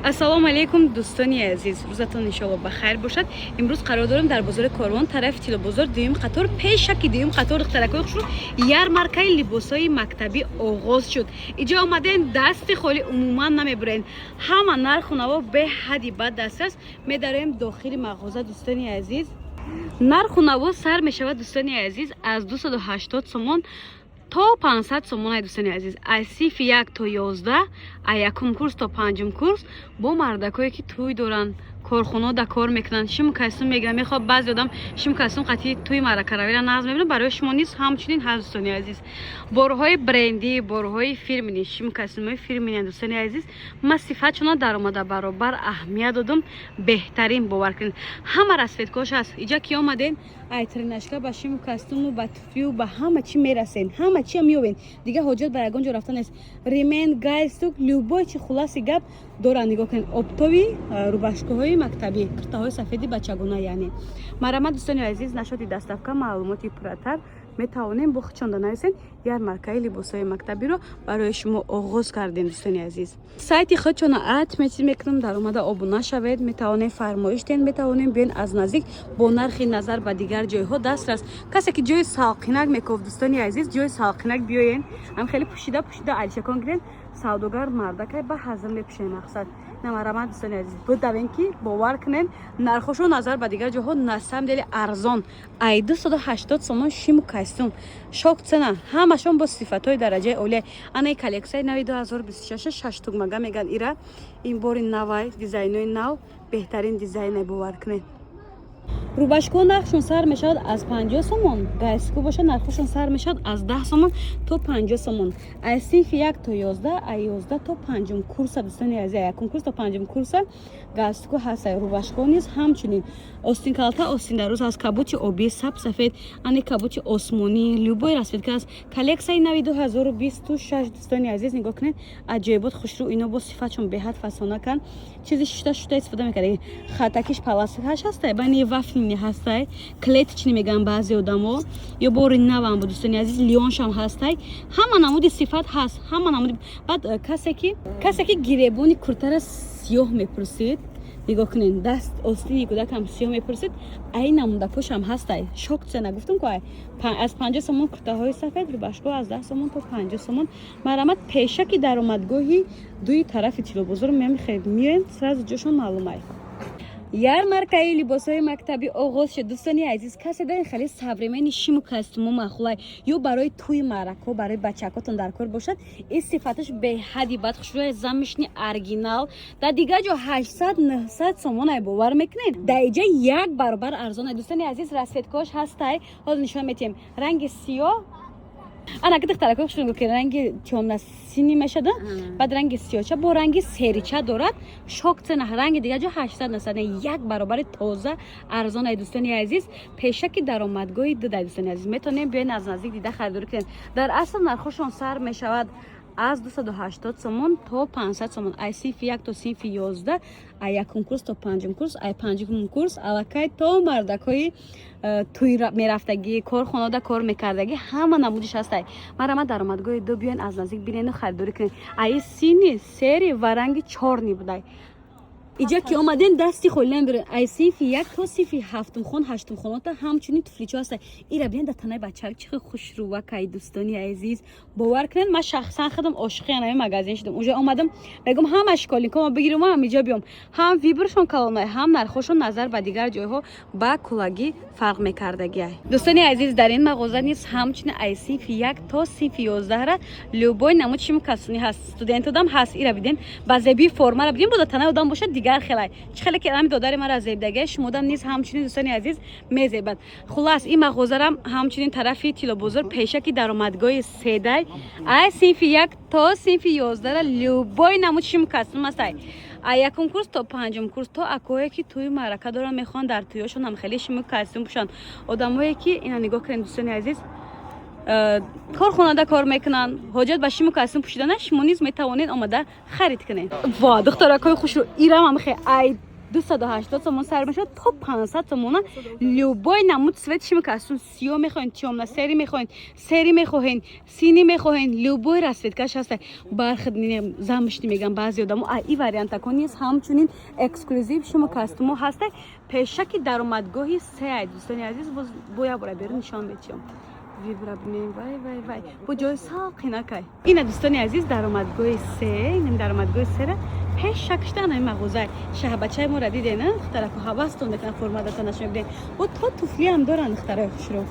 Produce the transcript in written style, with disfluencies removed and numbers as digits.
Ассалому алайкум, дӯстони азиз, рӯзатон иншоалло ба хайр бошад. Имрӯз қарор дорем дар бозори Корвон, тарафи Тилобозор, дуюм қатор, пешаки дуюм қатор. Духтаракои хушрӯ, ярмаркаи либосҳои мактабӣ оғоз шуд. Иҷо омаден, дасти холӣ умуман намебурен. Ҳама нарху наво беҳадди бад дастрас. Медароем дохили мағоза, дӯстони азиз. Нарху наво сар мешавад, дӯстони азиз, аз 280 сомон то 500 сомон. Ай, дӯстони азиз, аз синфи 1 то 11, аз якум курс то панҷум курс, бо мардакое ки тӯй доранд, корхонаода кор мекунанд, шиму костюм мегиранд, мехоҳад. Баъзе одам шиму костюм қатъи тӯи маъракаравиро нағз мебинад, барои шумо низ ҳамчунин ҳаст. Дӯстони азиз, борҳои брендӣ, борҳои фирменный, шиму костюмҳои фирменный. Дӯстони азиз, ман сифатшона даромада баробар аҳамият додум, беҳтарин, бовар кунед. Ҳама расцветкош ҳаст. Иҷа ки омадем, ай тренажка ба шиму костюму ба туфлию ба ҳама чӣ мерасен, ҳама чиам меёбен, дигар ҳоҷат ба ягон ҷо рафтан нест. Ремень, галстук, любой чи, хулоси гап, доранд. Нигоҳ кунед, оптовый рубашкаҳои мактабӣ, куртаҳои сафеди бачагона. Яъне марҳамат, дӯстони азиз, нашоди доставка. Маълумоти пурратар метавонем бо худшонда нависен. Ярмаркаи либосҳои мактабиро барои шумо оғоз кардем, дӯстони азиз. Сайти худшона отметить мекунам, даромада обуна шавед. Метавонем фармоиш диҳем, метавонем биёен аз наздик, бо нархи назар ба дигар ҷойҳо дастрас. Касе ки ҷои салқинак мекофт, дӯстони азиз, ҷои салқинак биёен, ам хеле пӯшида пӯшида алишакон гирен, савдогар мардакай ба ҳазр мепӯшем. Мақсад намарамад, дӯстони азиз, будавен ки бовар кунен, нархошо назар ба дигар ҷоҳо на самом деле арзон. Ай 280 сомон шиму костюм, шок цена. Ҳамашон бо сифатҳои дараҷаи олия. Анаи коллексияи нави 2026, шаштугмага меган ира. Ин бори навай, дизайнои нав, беҳтарин дизайне, бовар кунед. Рубашкаҳо нархшон сар мешавад аз 50 сомон. Галстуко бошад, нархошон сар мешавад аз 10 сомон то 50 сомон, аз синфи 1 то 11, аз 11 то панҷум курса. Дӯстони азиз, якум курс то панҷум курса галстуко ҳаста, рубашкаҳо низ ҳамчунин. Остинкалта, остиндароз ҳаст, кабути обӣ, саб, сафед, ани кабути осмонӣ, любой расцветка аст. Коллексияи нави 2026, дӯстони азиз, нигоҳ кунед, аҷоибот, хушрӯ. Ино бо сифатшон беҳад фасонакан, чизи шушта шушта истифода мекард. Хатакиш паласакаш ҳастай, бани вафлини ҳастай, клеточный мегӯянд баъзе одамо, ё бори навам бу, дӯстони азиз, лёншам ҳастай. Ҳама намуди сифат ҳаст, ҳама намуди. Баъд касе ки гиребони куртара сиёҳ мепурсид, нигоҳ кунед, даст остини кӯдакам сиёҳ мепурсид, ай намудакошам ҳастай. Шок цена, гуфтум ку, ай аз 50 сомон куртаҳои сафед, рубашкаҳо аз 10 сомон то 50 сомон. Марҳамат, пешаки даромадгоҳи дуи тарафи Тилобозор мемихед, миёем, сразу ҷошон маълумай. Ярмаркаи либосҳои мактабӣ оғоз шуд, дӯстони азиз. Касе дар хеле современный шиму костюму маъқулай ё барои тӯи маъракҳо, барои бачакотон дар кор бошад, ин сифаташ беҳадди бад хушрӯя, замшный, оригинал. Дар дигар ҷо 800, 900 сомонай, бовар мекунед, дар иҷа як баробар арзонай. Дӯстони азиз, расцветкош ҳастай, ҳозир нишон метиҳем. Ранги сиёҳ, ана ки, духтарако, хушрӯ ки ранги тёмно-синий мешада, баъд ранги сиёҳча бо ранги серича дорад. Шок цена, ранги дигар ҷо 800, 900, як баробари тоза арзон ай. Дӯстони азиз, пешаки даромадгоҳи дудай. Дӯстони азиз, метавонем биёен, аз наздик дида харидорӣ кунем. Дар асл нархошон сар мешавад аз 280 сомон то 500 сомон, ай синфи 1 то синфи 11, ай якум курс то панҷум курс, ай панҷум курс аллакай то мардакҳои тӯй мерафтагӣ, корхонода кор мекардагӣ, ҳама намудиш ҳастай. Марҳамат, даромадгоҳи ду биёен, аз наздик бинену харидорӣ кунед. Аи синий, серый ва ранги чёрный будай. Иҷа ки омадем, дасти холӣ намебирем. Ай синфи 1 то синфи ҳафтумхон, ҳаштумхонота ҳамчунин туфличо ҳаста. Ира бинед, дар танаи бача чӣ хел хушрӯвакай. Дӯстони азиз, бовар кунед, ман шахсан худам ошиқи анави магазин шудам. Уже омадам, мегум, ҳама школьникома бигирам, ҳам иҷо биём. Ҳам выборшон калонай, ҳам нархошон назар ба дигар ҷойҳо ба кулагӣ фарқ мекардагиай. Дӯстони азиз, дар ин мағоза низ ҳамчунин ай синфи 1 то синфи 11-ра любой намуд шиму костюми ҳаст, студентодам ҳаст. Ира биден, ба зебии формара биден, буда танаи одам бошад, дигар хелай. Чӣ хеле ки ами додари мара зебдагиай, шумодам низ ҳамчунин, дӯстони азиз, мезебад. Хулас, ин мағозарам ҳамчунин тарафи Тилобозор, пешаки даромадгоҳи седай. Ай синфи 1 то синфи 11-ра любой намуд шиму костюм ҳастай, а якум курс то панҷум курс, то акое ки тӯи маърака доранд, мехоҳанд дар тӯёшон ҳам хеле шиму костюм пӯшанд. Одамое ки, ина нигоҳ кунед, дӯстони азиз, корхонада кор мекунанд, ҳоҷат ба шиму костюм пӯшидана, шумо низ метавонед омада харид кунед. Ва духтаракҳои хушрӯ, ирам ҳам хе ай. 280 сомон сар мешавад то 500 сомона. Любой намуд цвет шумо костюм сиёҳ мехоҳед, тёмно-серый мехоҳед, серый мехоҳед, синий мехоҳед, любой расцветкаш ҳаста. Бархатный, замшный меган баъзе одамо, а и вариантако низ ҳамчунин эксклюзив шумо костюмо ҳаста. Пешаки даромадгоҳи се, дӯстони азиз, боз бо як бора берун нишон метиҳам. Вибра бинем, вай, вай, вай, бо ҷои салқинакай. Ина, дӯстони азиз, даромадгоҳи се, инам даромадгоҳи сера пешакшта анами мағозай. Шаҳбачаи моро дидена, духтарако, ҳавастон мекунад, формадатанаш мебинед. Бо то туфлиам доранд, духтарои хушрӯ.